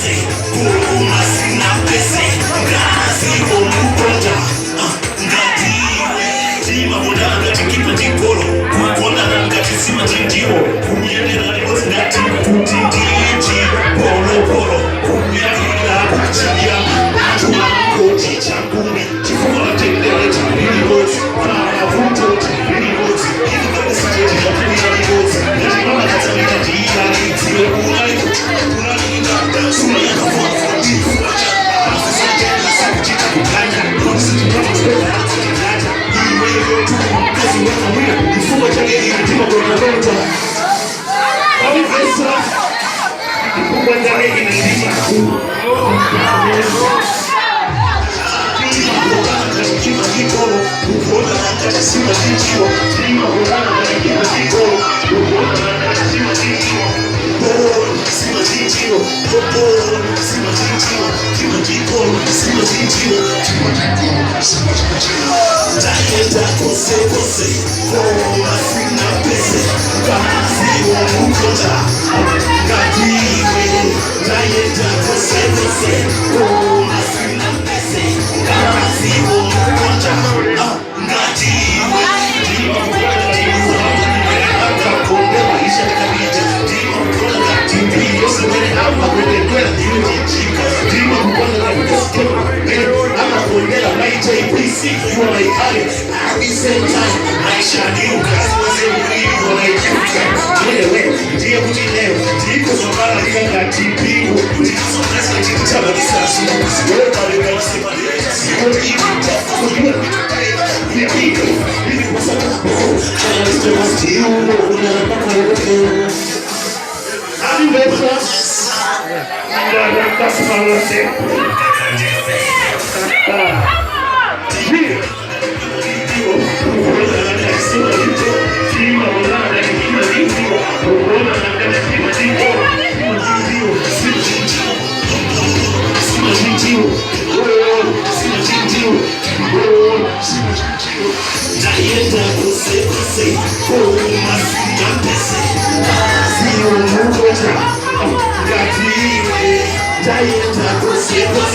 kose, koma sindinapeze mkazi womukonda ngati iwe. Timakondana ngati kipa ndi golo, kukondana ngati nsima ndi ndiwo, kuyendera limodzi ngati kuti ndichipolopolo, kuyalira kuchiyamba anthu angoti changumi, chifukwa tendere tili limodzi, pamavuto tili limodzi, ikukanisiteti zvakuita limodzi, ngati mama katsamita ndiyanidziwe unali kuti unalinda sura yakafuafuatifuacha kuchita kuganya iweyo tu mkazi wakamwina, chifukwa chake ine ndimakulota. Wamivesa, chifukwa chake ine ndima Ndaenda kose kose, koma sindinapeze mkazi womukonda ngati iwe. Ndaenda kose kose, koma sindinapeze mkazi womukonda ngati iwe. Ndimakukonda maisha takapita, ndimakukonda ngati mbiyosewere amakwendedwera ndinotijika, ndimakukonda amakondela maita ipc. You are my eye at the same time, maisha ndiukazi wese muri, you are my future. Ndiye kuti leo ndikuzobara ngati mpingo, ndikuzomesa chititavanisasi. Ndaenda kose kose, koma sindinapeze mkazi womukonda ngati iwe. Ndaenda kose kose.